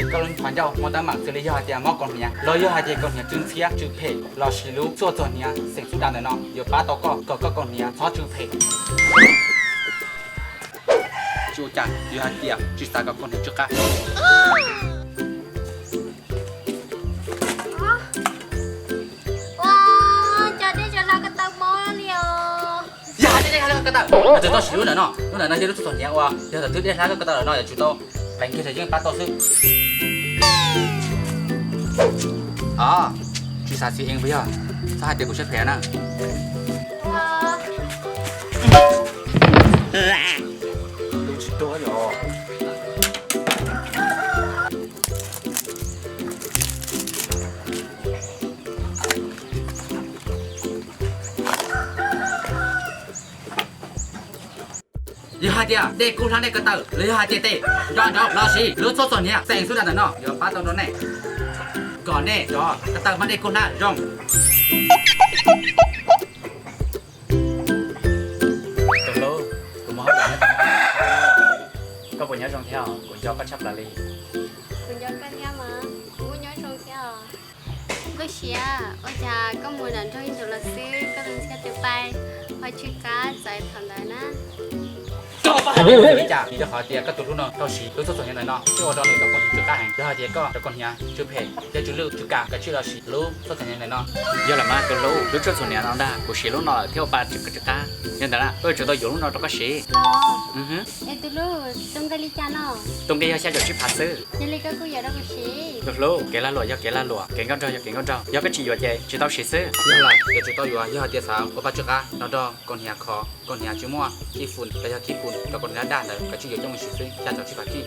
Koj lub qhov ncauj muaj teeb meem xws li yog hais tias mob kaus hniav los yog hais tias kaus hniav tsw ntxhiab tsw phem los sis lub tshuaj txhuam hniav xeem xub dam ntawm no yuav pab tau koj kom koj kaus hniav txhob tsw phem. Tsis ua cas, yog hais tias tsis xav kom kaus hniav tsw qab. Ua, cas dej tsaws hlab ko taw mob li os. Yog hais tias dej hlab ko taw, no tsis tau siv lub ntawm no, lub ntawm no yog lub tshuaj txhuam hniav uas yog thaum twg dej hlab ko taw lawm no yuav tsum tau pleev kiag ces yeej pab tau xwb. Os, tsis xav siv eev puas yog? Txhob hais tias kuv siab phem na. Yog hais tias dej kub hlab dej ko taw los yog hais tias tes nco ntsoov los sis lub tshuaj txhuam hniav xeem xub dam ntawm no yuav pab tau rau nej kom nej cov ko taw hmab dej kub hlab zoo. Tus hlub, kuv mus hauj lwm, koj puas nyob zoo thiab? Kuv nco koj tshaj plaws li. Kuv nco koj thiab mas, kuv kuj nyob zoo thiab os. Nkauj Siav, ua cas koj mus nram nroog ib ntus los xwb koj tus ntxhiab tus paj ho tsw qab txawv thaum ntawd na? Koj pab hais li cas? Vim rau qhov tias koj tus hlub no tau siv lub tshuaj txhuam hniav ntawm no thiaj ua rau nws tau kaus hniav tsw qab heev. Yog hais tias koj cov kaus hniav tsw phem thiab tsw lwj tsw kam, koj cia li los siv lub tshuaj txhuam hniav ntawm no. Yog lawm mas tus hlub, lub tshuaj txhuam hniav no ntag kuv siv lub no lawm thiaj ua pa tsw qab. Yog ntawd na koj yuav tsum tau yuav lub no rau koj siv. Es tus hlub, tus nqi li cas no? Tus nqi yog xya caum tsib phav xwb. Yog li koj kuj yuav rau kuv siv. Tus hlub, kev lag luam yog kev lag luam, kev nkauj nraug yog kev nkauj nraug, yog koj tsis yuav ces tsis tau siv xwb. Yog lawm, yuav tsum tau yuav, yog hais tias xav ua pa tsw qab no rau kaus hniav khov, kaus hniav tsis muaj khib fum los yog khib fum rau kaus hniav daj daj ntawd, koj cia li yuav coj mus siv xwb, xya caum tsib phav kij.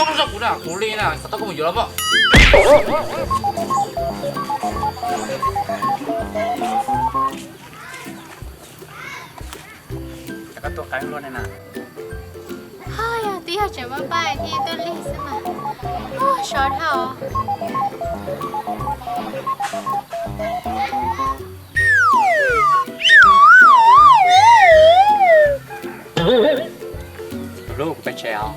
Zoo zog kuv na, kuv li na, xav tau koj mus yuav los mog. Koj tuaj qeeb luaj ne na. Ho yog twb yog tseem pab pab thiaj tuaj lig xwb mas. Ua sov dhau. Tus hlub, kuv peb tsev os.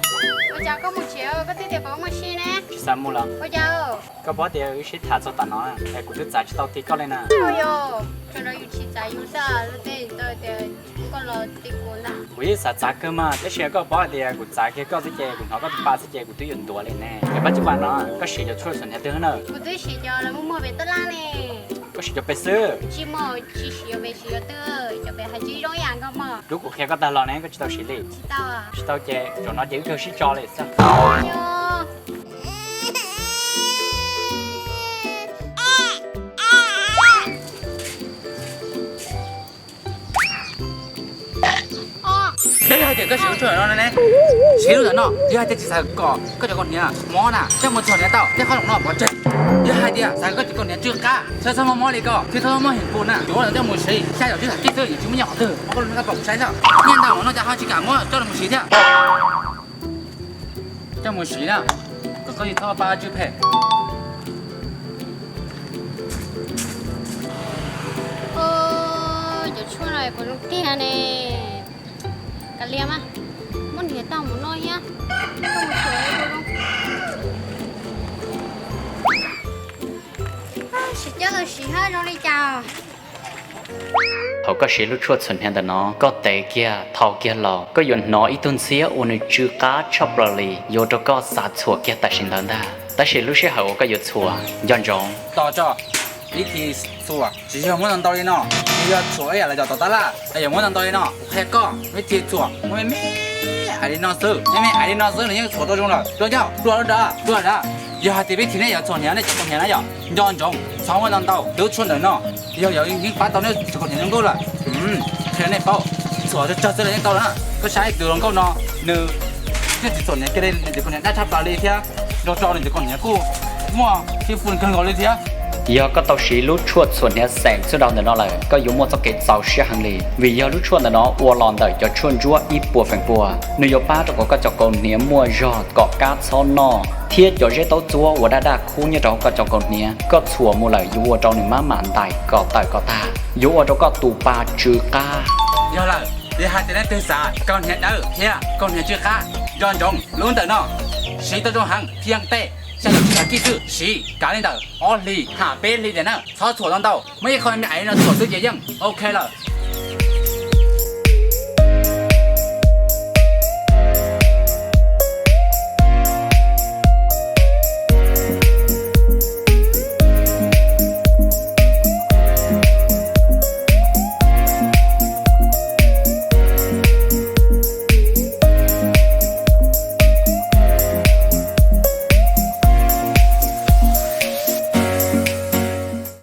Ua cas koj mus tsev, koj twb tias kom mus si ne. Tsis xav mus lawm. Ua cas? Koj paub tias wb sib tham txog tam no es kuv twb txav tsis tau ti koj li na. Yog, tseem rau yus tsis txav yus xwb, luag tej tau tias koj los ti kuv ntag. Kuv yeej xav txav kawg mas, tab sis koj paub hais tias kuv txav kiag koj xwb ces kuv hnov koj tus pa xwb ces kuv twb yuav ntuav li ne. Es Paj Tswb Pas no koj siv cov tshuaj txhuam hniav twg na? Kuv twb siv cov lawv muag muag pem tab laj ne. Koj siv cov pem xwb? Tsis muaj, tsis siv cov pem, siv cov twg, cov pem hais tsis zoo yam nkaus mog. Rub kuv qhia koj tag los ne koj tsis tau siv li? Tsis tau. Tsis tau ces zaum no ces wb kawg sib tso li xwb. Yog hais tias koj siv lub tshuaj no ne, siv lub ntawm no, yog hais tias tsis xav kom koj cov kaus hniav mob na, coj mus txhuam hniav tau, tej qhob no pov tseg. Yog hais tias xav kom koj cov kaus hniav tsw qab, txhob txhob mob mob li ko, thiab txhob txhob mob heev pus na, yuav los coj mus siv, xya caum tsib phav kij xwb, yeej tsis muaj nyiaj qhov twg, koj lub no tau pom kuv saib xwb. Nyiaj ntau no cas ho tsis kam muab coj los mus siv thiab. Coj mus siv na, kom koj tsis txhob pab tsw phem. Cov tshuaj no puas zoo tiag ne? Kav liam mas, muab nrhiav tau mus noj thiab. Siv coj los siv hab zoo li cas. Thaum koj siv lub tshuaj txhuam hniav ntawm no, koj tev kiag thau kiag los, koj yuav hnov ib tug ntxhiab uas nws tsw qab tshaj plaws li, yuav ua rau koj xav txhuam kiag tam sim ntawd ntag. Tab sis lub sij hawm uas koj yuav txhuam, nco ntsoov. Tos tso, vib thib txhuam tsis yog muab ntau ntau li no, tsis yog txhuam ib yam li cov tom tab laj, es yog muab ntau ntau li no. Kuv qhia koj vib thib txhuam, muab me me ais li no xwb, me me ais li no xwb nws yeej txhuam tau zoo lawm. Dua ncauj, dua dua dua. Yog hais tias vib thib nej yuav txhuam hniav nej cov kaus hniav na yom, nco ntsoov txhob muab ntau ntau. Lub tshuaj ntawm no yog yeej pab tau nej cov kaus hniav zoo nkauj lawm. Qhia nej paub, txhuam tsawg tsawg xwb los yeej tau lawm na. Koj saib tus hluas nkauj no, nws yeej tsis txhuam hniav kiag li, nws cov kaus hniav daj tshaj plaws li thiab. Tso tso li ntawm koj hniav kuj muaj tib pus kawg nkaus li thiab. Yog koj tau siv lub tshuaj txhuam hniav xeem txhua dhau ntawm no lawm, koj yuav muaj txoj kev txaus siab heev li, vim yog lub tshuaj ntawm no ua los ntawm cov tshuaj ntsuab ib puas feem pua. Nws yuav pab rau kom koj cov kaus hniav muaj zog kom kab txhob noj, thiab cov zeb taub txuab uas daj daj khub nyob rau hauv koj cov kaus hniav, koj txhuam mus lawm yuav ua rau nws mab mam ntais kom tawm kom tag, yuav ua rau koj tus pa tsw qab. Yog lawm, yog hais tias leej twg xav kaus hniav dawb thiab kaus hniav tsw qab, nco ntsoov lub ntawm no, siv tau zoo heev, thiaj tej xya caum tsib xya kij xwb, siv kav li ntawm ob hlis ham peb hlis tiam na, txhob txhuam tau ntau, muaj ib qho me me aiv no txhuam xwb ces yeej ok lawm.